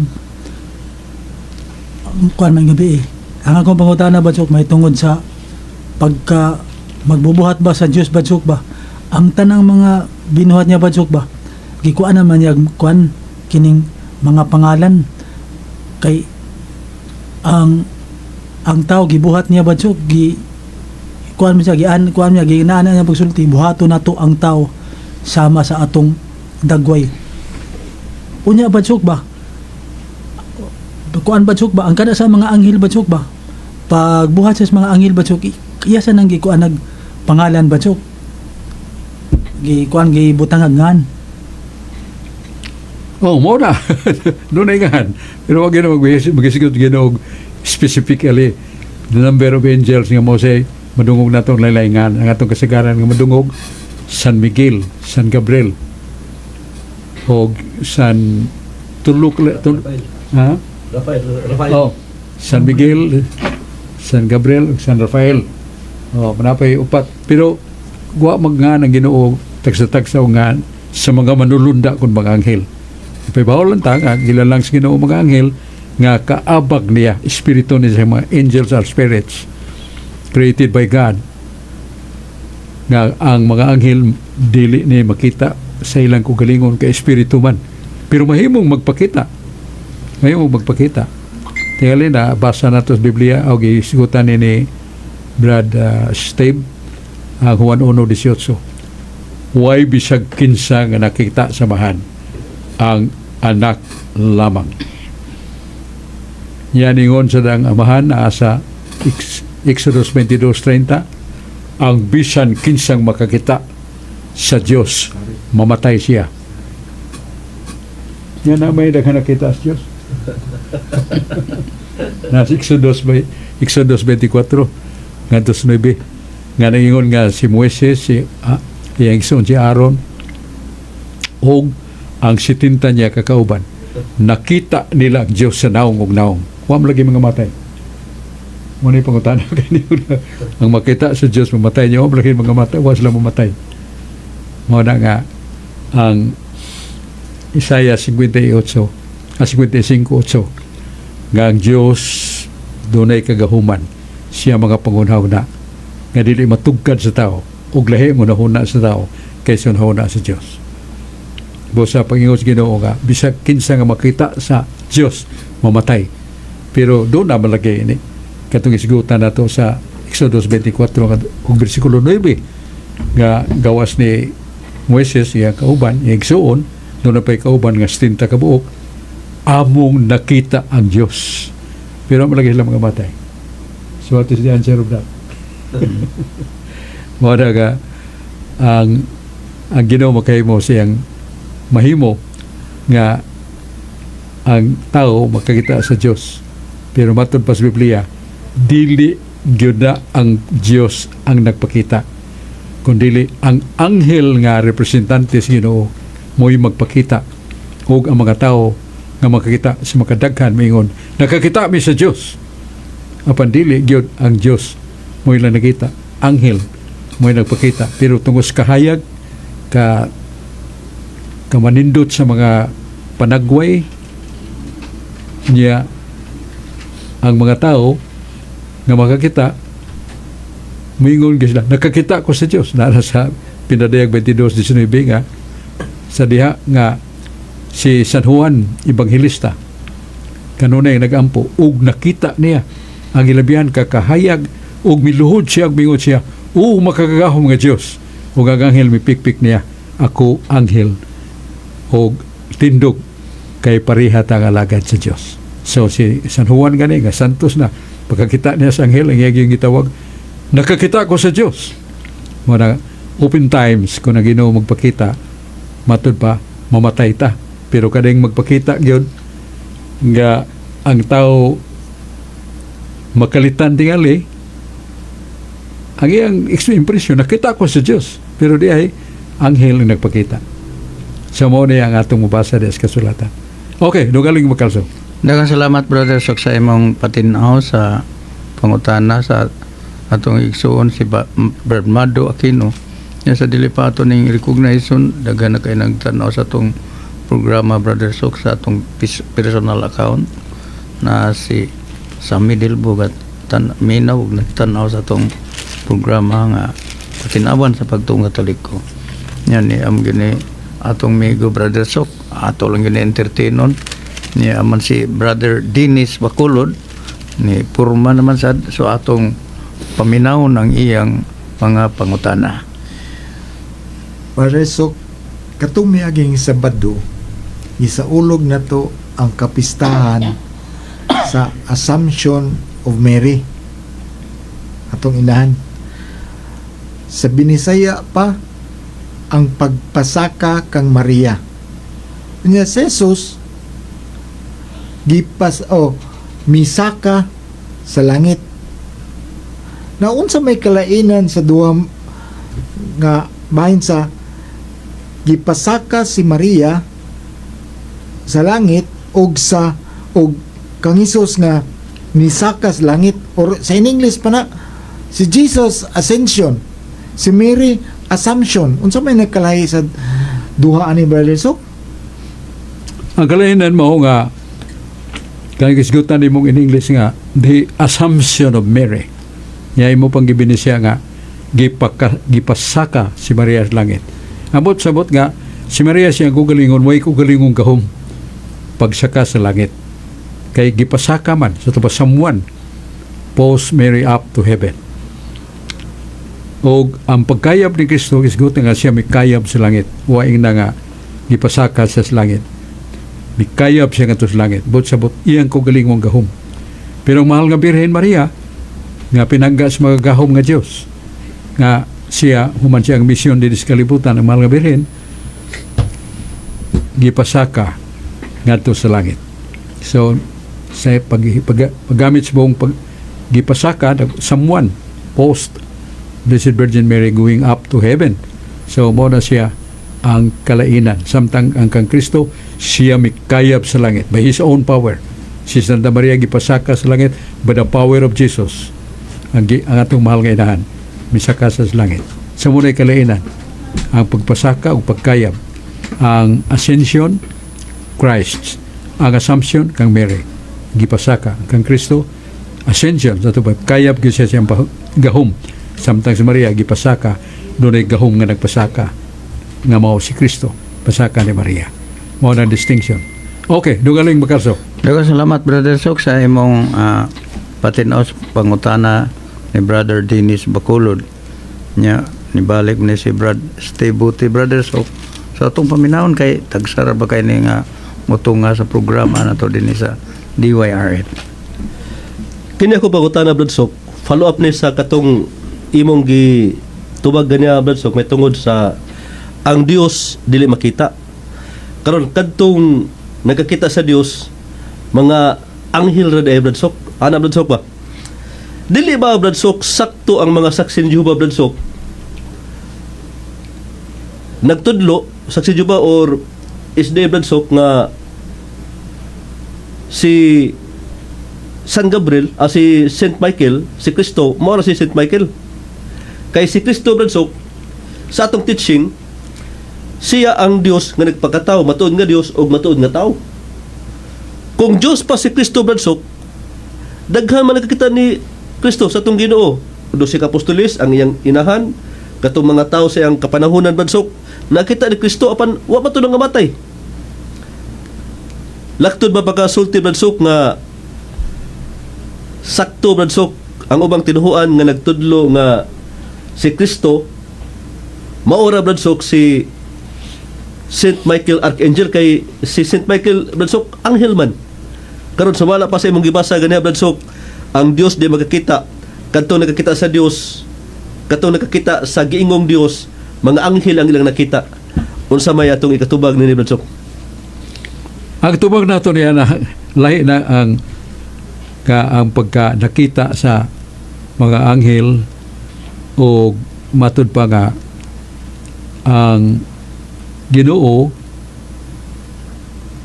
Kuan man gabi eh. Ang akong pangutana, Brad Sok, may tungod sa pagka magbubuhat ba sa Dios, Brad Sok ba? Ang tanang mga binuhat niya, Brad Sok ba? Gikuan naman niya kuan kining mga pangalan kay ang tao gibuhat niya, Brad Sok, gi kuan mo siya, gian kuan niya, ginaan niya pagsulti, "Buhaton nato ang tao sama sa atong dagway." Unya, Brad Sok ba, kuan, Brad Sok ba, ang kada sa mga anghel, Brad Sok ba, pagbuhat sa mga anghel, Brad Sok, iya sa nang gikuan nag pangalan, Brad Sok, gi kuan, gibutangag ngan? Oh, mo na. Doon ay ngahan. Pero wag gina mag-isigot ginog specifically the number of angels nga mo say madungog na itong laylayngan. Ang atong kasagaran nga madungog, San Miguel, San Gabriel, o San Tuluk, ha? Rafael, Rafael. Oh, San Miguel, San Gabriel, ug San Rafael. Oh, manapay upat. Pero wa magngan ang Ginoo tagsa-tagsa nga sa mga manulunda kun mga anghel. Ipahibaw lang ta nga gilalang sa Ginoo mga anghel nga kaabag niya, espiritu niya. Sa mga angels are spirits created by God. Nga ang mga anghel dili ni makita sa ilang kaugalingon kay espiritu man. Pero mahimong magpakita. Mahimong magpakita. Tingali na basa nato sa Biblia o gisigutan ni Brad Steve ang Juan 1:18. Way bisag kinsa nga nakita sa Amahan, ang Anak lamang. Yan ingon sa dang Amahan na sa Exodus 22:30, ang bisan kinsang makakita sa Dios, mamatay siya. Yan na may daghan nakita sa Dios. Nasa Exodus, by, Exodus 24 ngadto sa 9 nga naingon nga si Moises, si iyang igsoon si Aaron ug ang 70 niya kakauban. Nakita nila ang Diyos sa naong ug naong. Wa man lagi mga matay. Mo ni pangutana kaniyo na ang makita sa Diyos mamatay niya, wa man lagi mga matay, wa sila mamatay. Mao na nga ang Isaiah 58, 55:8 nga ang Diyos dunay kagahuman, siya mga pangunahuna nga dili matugkad sa tao ug lahi ang hunahuna sa tao kaysa hunahuna sa Diyos. Busa pangingon sa Ginoo nga bisag kinsa nga makita sa Diyos mamatay. Pero doon na malagay ini katong isgutan nato sa Exodus 24 ug bersikulo 9 nga gawas ni Moises iyang kauban, iyang igsuon, doon na pa'y kauban nga 70 ka buok, among nakita ang Diyos. Pero malagi sila mga matay. So what is the answer of that? Mao na nga ang Ginoo makahimo siyang mahimo nga ang tao makakita sa Dios. Pero matod pa sa Biblia, dili gyud na ang Dios ang nagpakita, kundili ang anghel nga representante sa Ginoo mo'y magpakita ug ang mga tao nga makakita sa makadaghan moingon, "Nakakita mi sa Dios." Apan dili gyud ang Dios mo'y lang nakita, anghel mo'y nagpakita. Pero tungod sa kahayag ka kamanindot sa mga panagway niya, ang mga tao nga makakita moingon gyud sila, "Nakakita ko sa Dios." Naa sa Pinadayag 22:19 nga sa diha nga si San Juan Evangelista kanunay nagampo ug nakita niya ang ilabihan kakahayag ug miluhod siya ug mingon siya, "O makagagahom nga Dios." Ug ang anghel mipikpik niya, "Ako anghel og tindog kay pareha ta nga alagad sa Dios." So si San Juan gani nga santos na, pagkakita niya sa anghel, ang iyang gitawag, "Nakakita ko sa Dios." Mao na open times kung ang Ginoo magpakita, matud pa mamatay ta. Pero kadeng magpakita gyud nga ang tao makalitan tingali ang iyang impression, "Nakita ko sa Dios." Pero di ay anghel ang nagpakita. So mao niya ang atong mabasa di sa kasulatan. Okay, dugaling makalso. Daghang salamat, Brother Sok, sa imong patinaw sa pangutana sa atong igsuon si Bernardo Aquino. Ya sa dili pa ato ning recognition, daghan na kay nagtan-aw sa atong programa, Brother Sok, sa atong personal account na si Sammy Delbo at tan minaw ug nagtan-aw sa atong programa nga Katinawan sa Pagtuong Katoliko. Yan ni am gini atong migo, Brother Sok, ato lang gini entertainon niya aman si Brother Dennis Bacolod ni purma naman sad, so atong paminaw ng iyang mga pangutana. Brother Sok, katong miaging Sabado, isaulog na to ang kapistahan sa Assumption of Mary. Atong inahan. Sa Binisaya pa, ang pagpasaka kang Maria. Nya si Jesus gipas o misaka sa langit. Na unsa may kalainan sa duha nga bahin sa gipasaka si Maria sa langit og sa og kang Hesus nga nisaka sa langit, or sa in English pa na si Jesus ascension, si Mary assumption? Unsa may nagkalahi sa duha ani, Brother Sok? Ang kalainan mo nga kaya gisgutan nimong in English nga the Assumption of Mary. Nya imo pang gibinisaya nga gipasaka si Maria sa langit. Ambot sabot nga si Maria siya kaugalingon, way kaugalingong gahom pagsaka sa langit. Kay gipasaka man sa tuba, someone post Mary up to heaven. Og ang pagkayab ni Kristo, gisgutan nga siya mikayab sa langit. Waing na nga gipasaka siya sa langit. Mikayab siya ngadto sa langit. Bot sabot iyang kaugalingong gahom. Pero ang mahal nga Birhen Maria nga pinangga sa mga gahom nga Dios nga siya human siya ang misyon dinhi sa kalibutan, ang mahal nga Birhen gipasaka ngadto sa langit. So sa paggamit sa buong gipasaka, someone post Blessed Virgin Mary going up to heaven. So mo na siya ang kalainan. Samtang ang kang Kristo Siya mikayab sa langit by His own power. Si Santa Maria gipasaka sa langit by the power of Jesus. Ang atong mahal nga inahan misaka sa langit. Sa muna'y kalainan, ang pagpasaka o pagkayab, ang ascension, Christ, ang assumption kang Mary, gipasaka kang Kristo, ascension sa tubag kayab gyud siya siyang gahom, samtang si Maria gipasaka, dunay gahom nga nagpasaka nga mao si Kristo pasaka ni Maria. Mao na distinction. Okay, dugaling makarso. Daghang salamat, Brother Sok, sa imong patinaw sa pangutana ni Brother Dennis Bacolod. Nya nibalik ni si Brad Steve Buti, Brother Sok. Sa atong paminawon kay tagsara ba kay ni nga mutunga sa programa nato dinhi sa DYRF. Kini ako pangutana, Brad Sok, follow up ni sa katong imong gi tubag ganiya, Brad Sok, may tungod sa ang Dios dili makita. Karon kadtong nagakita sa Dios mga anghel ra diay, Brad Sok. Ana, Brad Sok, ba? Dili ba, Brad Sok, sakto ang mga saksi ni Jehovah, Brad Sok? Nagtudlo saksi Jehovah or SDA, Brad Sok, nga si San Gabriel, si Saint Michael, si Kristo, mao ra si Saint Michael. Kay si Kristo, Brad Sok, sa atong teaching, siya ang Dios nga nagpakatao, matuod nga Dios ug matuod nga tao. Kung Dios pa si Kristo, Brad Sok, daghan man nakakita ni Kristo sa atong Ginoo. 12 ka apostoles, ang iyang inahan, katong mga tao sa iyang kapanahunan, Brad Sok, nakita ni Kristo apan wa pa to nangamatay. Laktod ba pagkasulti, Brad Sok, nga sakto, Brad Sok, ang ubang tinuhuan nga nagtudlo nga si Kristo maora, Brad Sok, si Saint Michael Archangel, kay si Saint Michael, Brad Sok, anghel man? Karon sa wala pa sa imong gibasa ganiha, Brad Sok, ang Dios di makakita, kadtong nakakita sa Dios, kadtong nakakita sa giingong Dios, mga anghel ang ilang nakita. Unsa may atong ikatubag nini, Brad Sok? Ang tubag nato niya na lahi na ang ka ang pagka nakita sa mga anghel o matud pa nga ang Ginoo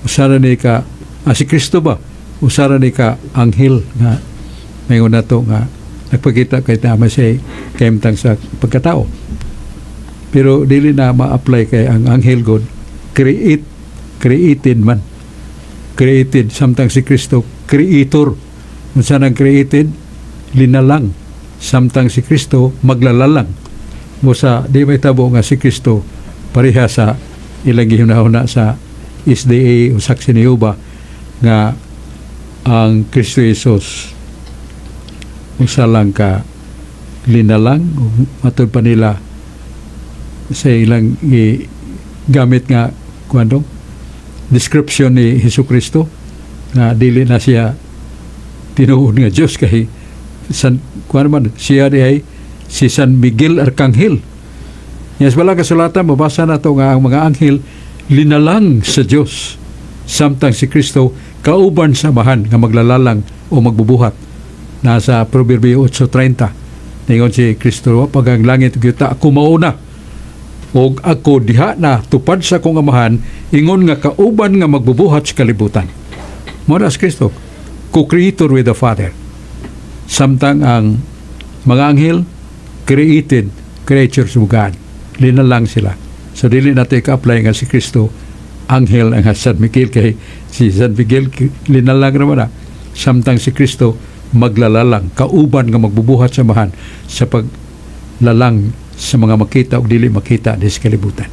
usara ni ka si Kristo ba usara ni ka anghel nga mayon nato nga nagpakita kay tama siya kahimtang sa pagkatao, pero dili na ma-apply kay ang anghel God create created man, created, samtang si Kristo creator. Unsa nang created? Linalang. Samtang si Kristo maglalalang mo. Sa di may tabo nga si Kristo pareha sa ilang gihunahuna sa SDA o Saksi ni Jehovah nga ang Kristo Jesus usa lang ka linalang o matud pa nila sa ilang gamit nga kuan description ni Hesus Kristo nga dili na siya tinuod nga Dios kay San kuan man siya di ay si San Miguel Arcangel. Yes, wala kasulatan mabasa na to nga ang mga anghel linalang sa Dios, samtang si Kristo kauban sa Amahan nga maglalalang o magbubuhat. Nasa Proverbio 8:30, ningon si Kristo, "Pag ang langit ug yuta, ako mauna og ako diha na tupad sa akong Amahan ingon nga kauban nga magbubuhat sa kalibutan." Mo na si Kristo co-creator with the Father, samtang ang mga anghel created creatures of God, linalang sila. So dili natin ka-apply nga si Kristo anghel ang San Miguel kay si San Miguel linalang naman na, samtang si Kristo maglalalang, kauban nga magbubuhat sa Amahan sa paglalang sa mga makita o dili makita di sa kalibutan.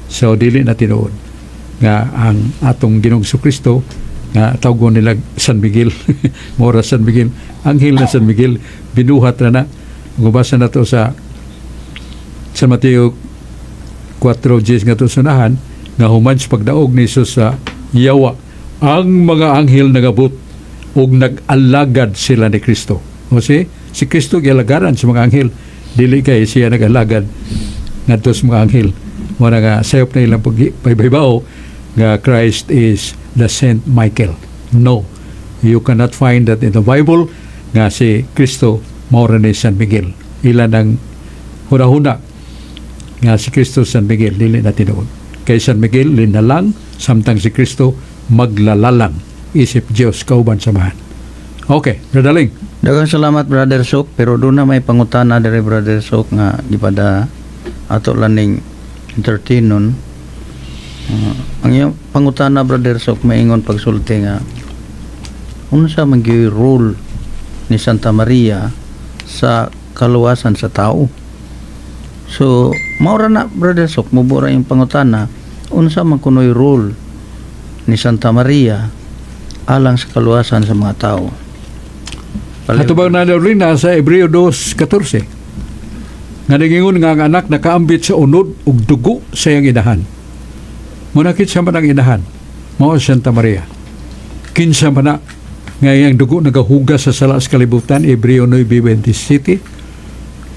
So dili na tinuod nga ang atong Ginoong Kristo nga tawgon nila San Miguel mora San Miguel, anghel na San Miguel, binuhat na na. Mabasa na to sa San Mateo 4:10 nga to sunahan nga human sa pagdaog ni Jesus sa yawa, ang mga anghel nagabot ug nag-alagad sila ni Kristo. O si Kristo gialagaran sa mga anghel, dili kay siya nag-alagad ngadto sa mga anghel. Mo na nga sayop na ilang pagbaybaw nga Christ is the Saint Michael. No, you cannot find that in the Bible nga si Kristo mao ra ni San Miguel. Ilan ang huna-huna nga si Kristo San Miguel, dili na tinuod. Kay San Miguel linalang, samtang si Kristo maglalalang isip Dios kauban samahan. Okay, Brother Ling. Daghang salamat, Brother Sok, pero doon na may pangutana diri, Brother Sok, nga gipada ato lang ning entertainon. Ang iyong pangutana, Brother Sok, maingon pagsulti nga unsa man gyud role ni Santa Maria sa kaluwasan sa tao. So, maura na, Brother Sok, mubura yung pangutana, unsa man kunoy role ni Santa Maria alang sa kaluwasan sa mga tao. Atubang na rin nasa Hebreo 2:14. Nga nagingon nga ang anak nakaambit sa unod ug dugo sa iyang inahan. Munakit siya man ang inahan. Mao si Santa Maria. Kinsa man na nga iyang dugo nagahugas sa sala sa kalibutan, Hebreo 9:27,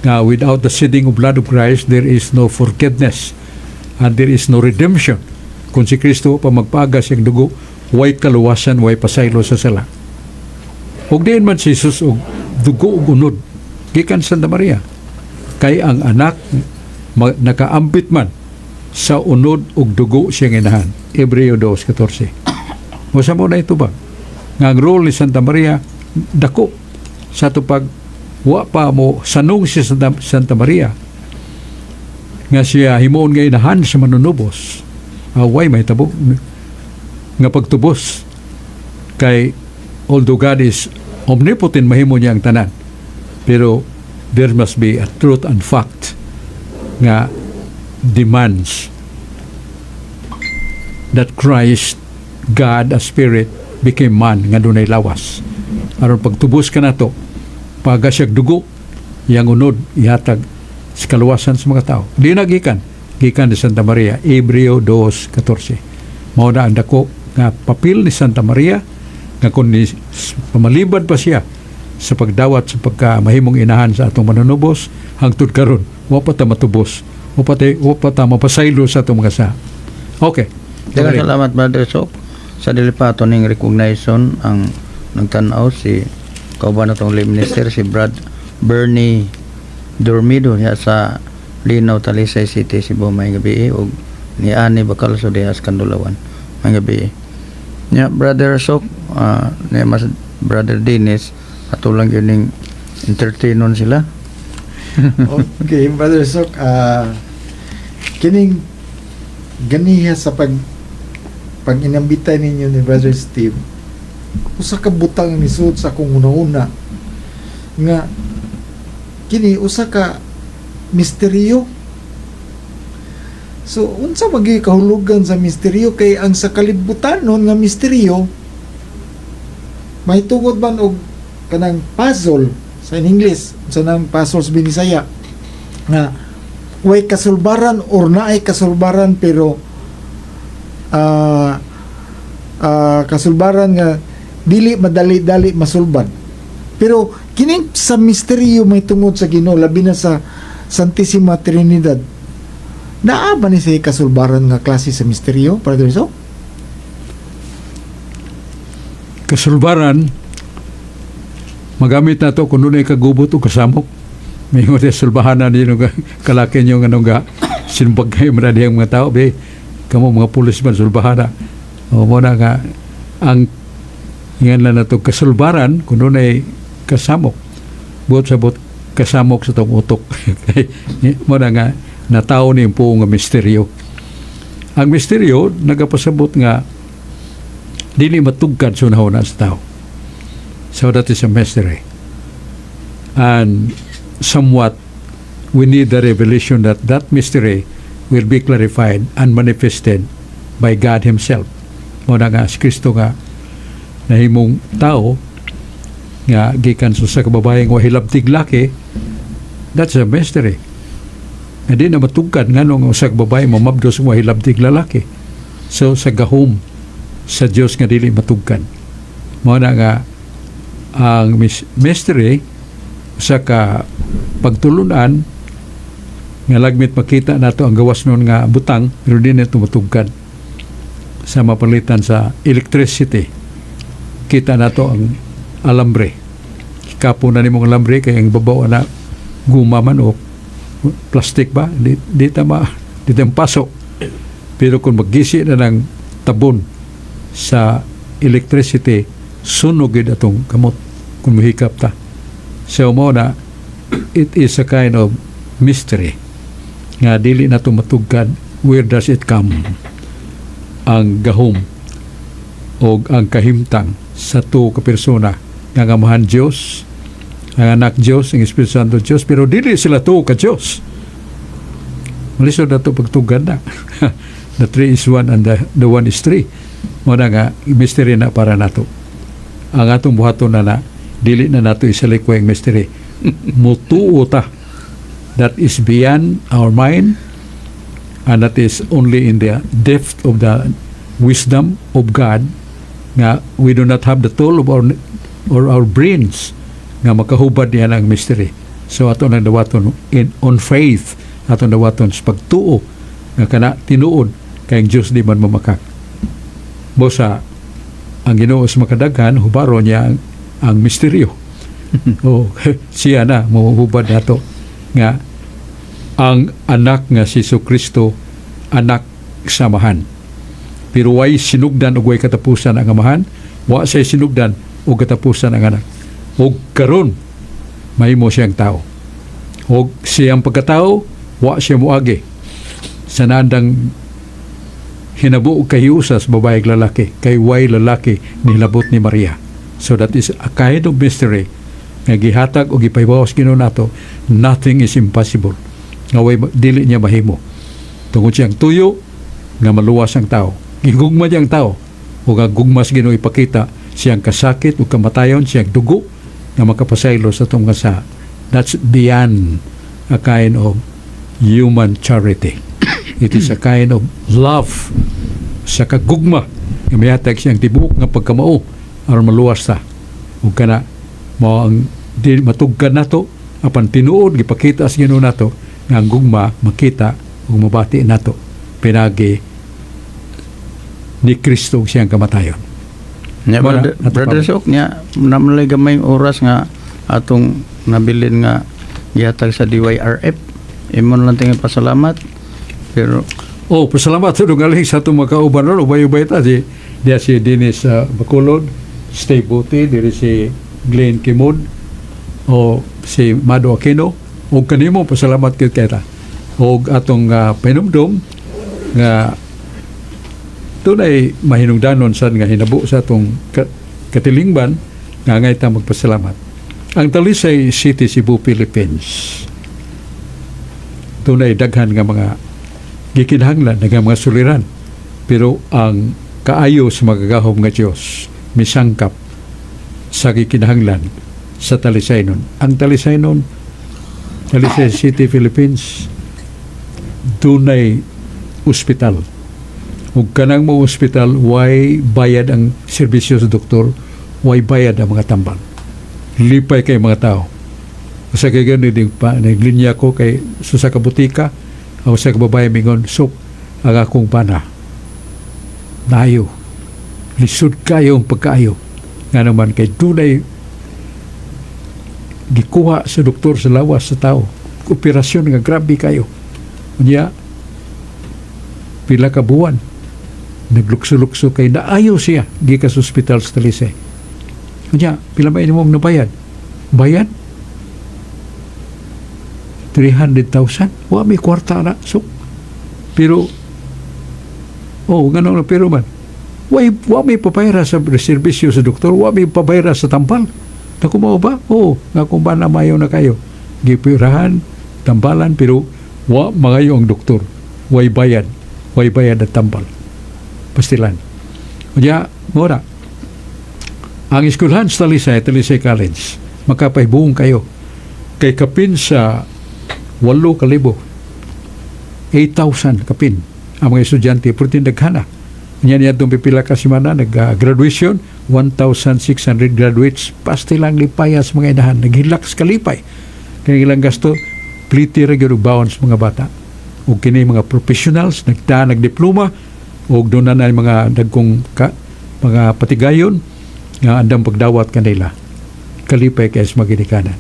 nga without the shedding of blood of Christ there is no forgiveness and there is no redemption. Kung si Kristo pa magpagas iyang dugo, way kaluwasan, way pasaylo sa sala. Ug diin man si Jesus og dugo ug unod gikan Santa Maria. Kay ang anak nakaambit man sa unod ug dugo siyang inahan. Hebreo 2:14. Mo sa mo na ito ba? Nga ang role ni Santa Maria dako sa tupag wa pa mo sanong si Santa Maria nga siya himuon nga inahan sa manunubos. Away may tabo nga pagtubos kay although God is omnipotent, mahimo niya ang tanan, pero there must be a truth and fact nga demands that Christ, God a Spirit, became man nga dunay lawas aron pagtubos ka nato, pagasyag dugo yang unod, ihatag sa kaluwasan sa mga tao. Di na gikan gikan ni Santa Maria. Hebreo 2:14. Mao na ang dako nga papel ni Santa Maria nga kung ni, pamalibad pa siya sa pagdawat sa pagka mahimong inahan sa atong manunubos, hangtod karon wa pa ta matubos, wa pa ta mapasaylo sa atong mga sa. Okay. Daghang salamat, Brother Sok. Sa dili pa ato ning recognition ang nagtan-aw, si kauban natong lay minister, si Brad Bernie Dormido diha sa Linaw, Talisay City, Cebu, may gabi, ug ni Ani Bacalso diha sa Kandulawan. May gabi. Nya, Brother Sok, ni mas Brother Dennis, ato lang yun ning entertainon sila. Okay, Brother Sok, kining ganiha sa pag inambitay ninyo ni Brother Steve, usa ka butang ni suot sa akong una-una nga kini usa ka misteryo. So unsa magi kahulugan sa misteryo? Kay ang sa kalibutan nun nga misteryo mahitungod man og kanang puzzle sa in English, sa nang puzzle sa Binisaya nga way kasulbaran or naay kasulbaran, pero kasulbaran nga dili madali-dali masulbad. Pero kining sa misteryo may tungod sa Ginoo, labi na sa Santissima Trinidad, naa ba ni sa kasulbaran nga klase sa misteryo, Brother So? Kasulbaran, magamit na to kung dunay kagubot o kasamok. May mga sulbahanan niyo nga kalaki niyo nga nga sinumbag kayo man diyang mga tao be kamo mga pulis man sulbahana o mo na nga ang ingan lang na to kasulbaran kung dunay kasamok, buot sa buot kasamok sa tong utok. Kay mo na nga natao ni po nga misteryo. Ang misteryo nagapasabot nga dili matugkad sa unahuna sa tao. So that is a mystery. And somewhat we need the revelation that that mystery will be clarified and manifested by God Himself. Mo na nga si Kristo nga nahimong tao nga gikan sa kababaeng wa hilabtig laki, that's a mystery. Nga di na matugkad nganong usa ka babae mamabdos wa hilabtig lalaki. So sa gahom sa Dios nga dili matugkad. Mo na nga ang mystery sa ka pagtulunan nga lagmit makita nato ang gawas nun nga butang pero di na ito matugkad. Sa mapalitan sa electricity, kita nato ang alambre, kapo na nimong alambre kay ang babaw na guma man o plastic ba, di ta pasok. Pero kung maggisi na ng tabon sa electricity, sunog gyud atong kamot kung muhikap ta. So mao na, it is a kind of mystery nga dili na matugkad where does it come, ang gahom o ang kahimtang sa tuo ka persona nga ang Amahan Dios, ang Anak Dios, ang Espiritu Santo Dios, pero dili sila tuo ka Dios. Malisod na to pagtugkad na. The three is one and the one is three. Mao na nga mystery na para nato. Ang atong buhaton na na, dili na nato isalikway ang mystery. Mutuo ta. That is beyond our mind and that is only in the depth of the wisdom of God nga we do not have the tool of our or our brains nga makahubad niya ang mystery. So ato nang dawaton in on faith, ato dawaton sa pagtuo nga kana tinuod kay ang Dios di man mamakak. Busa ang Ginoo sa makadaghan, hubaro niya ang misteryo. O siya na mohubad nato nga ang anak nga si Kristo anak sa Amahan. Pero way sinugdan og way katapusan ang Amahan, wa siya sinugdan og katapusan ang Anak. Og karon mahimo siyang tao. Og siyang pagkatao, wa siya muagi sa naandang hinabo og kahiusa sa babae ug lalaki, kay way lalaki nilabot ni Maria. So that is a kind of mystery nga gihatag og gipahibaw sa Ginoo nato, nothing is impossible nga way dili niya mahimo tungod siyang tuyo nga maluwas ang tao. Gigugma niya ang tao ug ang gugma sa Ginoo ipakita siyang kasakit ug kamatayon, siyang dugo nga makapasaylo sa atong sa. That's beyond a kind of human charity. It is a kind of love sa kagugma nga mihatag siyang tibuok nga pagkamao aron maluwas ta. Ug kana mao ang di matugkad nato, apan tinuod gipakita sa Ginoo nato nga ang gugma makita ug mabati nato pinagi ni Kristo ug siyang kamatayon. Nya Wala, brother, ato pa. Brother Sok, nya namalay gamay oras nga atong nabilin nga gihatag sa DYRF. Imo na lang tingin pasalamat. Pero Oh, pasalamat sa galing sa atong mga kauban ron. Ubay-ubay ta si diya si Dennis Bacolod, Steve Buti, diri si Glenn Kimod o si Mado Aquino. O kanimo, pasalamat kay kita. Og atong pahinumdom nga tunay mahinungdanon sad nga hinabo sa atong katilingban nga ngay ta magpasalamat. Ang Talisay City, Cebu, Philippines. Tunay daghan nga mga gikinahanglan, daghang mga suliran. Pero ang kaayo sa magagahom nga Dios misangkap sa gikinahanglan sa Talisaynon. Ang Talisaynon, Talisay City, Philippines, dunay ospital. Ug kanang mo ospital, way bayad ang serbisyo sa doktor, way bayad ang mga tambal. Lipay kay mga tao. Sa kay ganun, din pa, naglinya ko kay sa kabutika, ako sa kababae mingon, "Sok, ang akong bana nayo. Lisod kayo ang pagkaayo." Nga naman kay dunay gikuha sa doktor sa lawas sa tao. Operasyon nga grabe kayo. Unya, pila ka buwan, naglukso-lukso kay naayo siya gikan sa ospital sa Talisay. Unya, pila ba imong nabayad? Bayad? 300,000? Wa may kwarta na. So, pero, oh, ganun na pero man. Wa may pabayra sa serbisyo sa doktor, wa may pabayra sa tampal. Naku, mao ba? Oo, nga kung ba na mayo na kayo. Gipirahan, tambalan, pero wa mangayo ang doktor. Way bayad. Way bayad at tambal. Pastilan. Unya, mura. Ang eskwelahan sa Talisay, Talisay College, makapahibuong kayo. Kay kapin sa 8,000, 8,000 kapin ang mga estudyante, pero tindaghana. Nya niya itong pipila ka semana, nag-graduation, 1,600 graduates, pastilang lipaya sa mga inahan, naghilak sa kalipay. Kaya ilang gasto, pliti ra gyud og baon sa mga bata. Ug kini mga professionals, nagta nagdiploma, ug doon na mga dagkong ka, mga patigayon nga andam pagdawat kanila. Kalipay kay sa mga ginikanan.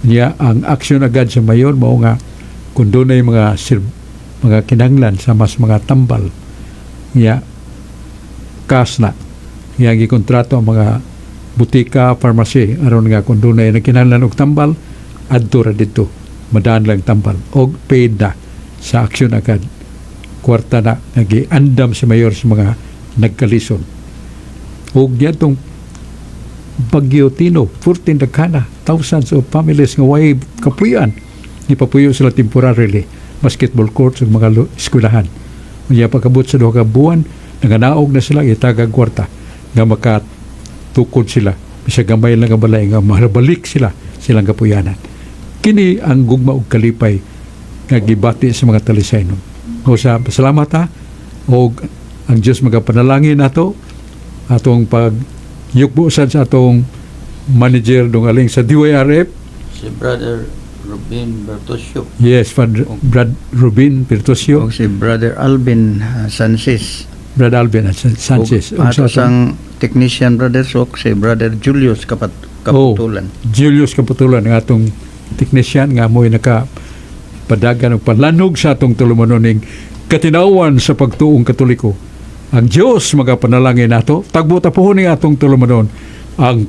Niya ang aksyon agad sa mayor mao nga kung doon mga kinahanglan sa mas mga tambal. Ya cash na. Ya gikontrato ang mga butika, pharmacy aron nga kung dunay nagkinahanglan og tambal, adto ra didto. Madaan lang tambal og paid na sa aksyon agad. Kwarta na nga giandam si mayor sa mga nagkalisod. Og yatong Bagyo Tino, 14 dagkana, thousands of families nga way kapuyan. Ipapuyo sila temporarily, basketball courts ug mga eskwelahan. Unya pagkabot sa 2 ka buwan, nanganaog na sila, itagag kwarta nga makatukod sila. Bisag gamay lang nga balay nga makabalik sila silang kapuyanan. Kini ang gugma ug kalipay nga gibati sa mga Talisaynon. O sa salamat ha, og ang Diyos magapanalangin nato atong pag yukbo sad sa atong manager dong aling sa DYRF. Si Brother Rubin Bertosio. Yes, Father Brad Rubin Pertosio. O si Brother Alvin Sanchez. Brad Alvin Sanchez. Ug Ug ato sa atong sang technician, Brother Sok, si Brother Julius Kaputulan. Julius Kaputulan ang atong technician nga mo'y naka padagan og panlanog sa atong tulumanon ning Katinawan sa Pagtuong Katoliko. Ang Diyos magapanalangin nato, tagbo tapuhon ning atong tulumanon ang